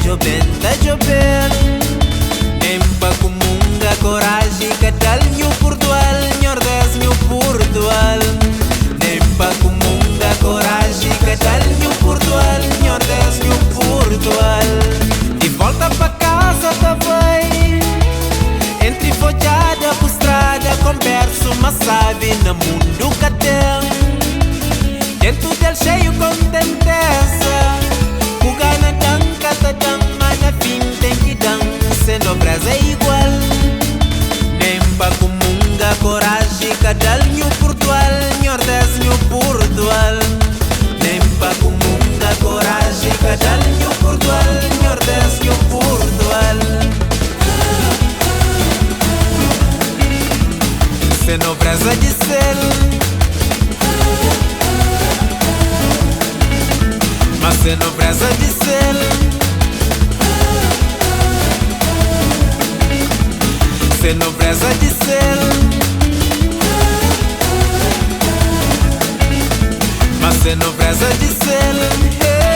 djoben, ta djoben. Nem pa kumunga koraji ka dal nhu purdual, Nhordes nhu purdual. Nem pa kumunga koraji ka dal nhu purdual, Nhordes nhu purdual. Di volta pa kaza ta bai Entri fodjada ku strada Konbersu ma sabi na mundu ka ten Dentu del xeiu kontentesa Ku gana dan ka ta dan Ma na fin ten ki dan Se nobreza é igual Nem pa kumunga koraji ka dal Nhu purdual, Nhordes nhu purdual Nem pa kumunga koraji ka dal Nhu purdual, Nhordes nhu purdual Se nobreza di sel Ma se nobreza di sel Se nobreza di sel Ma se nobreza di sel yeah.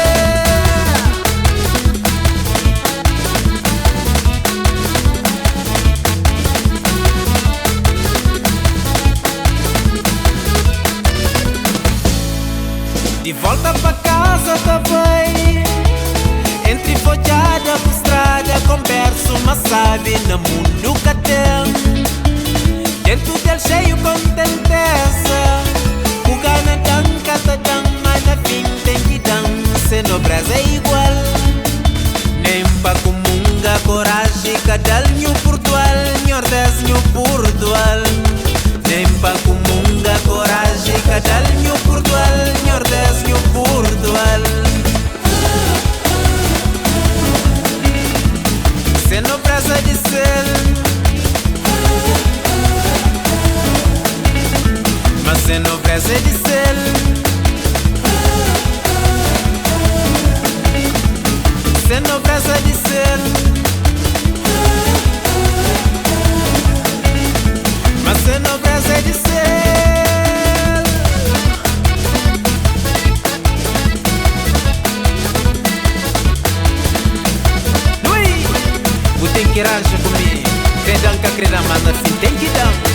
Di volta pa kaza ta bai Entri fodjada ku strada Konbersu ma sabi na mundu ka ten Dentu del xeiu kontentesa Ku gana dan ka ta dan Ma na fin ten ki dan Se nobreza é igual Nem pa kumunga koraji ka dal Nhu purdual, Nhordes nhu purdual Nem pa kumunga koraji ka dal Nhu purdual, Nhordes nhu purdual Se nobreza di sel Ma se nobreza di sel Se nobreza di sel Ma se nobreza di sel Ui! Bu ten ki ranja ku mi Kre dan ka kre dan, mas na fin ten ki dan.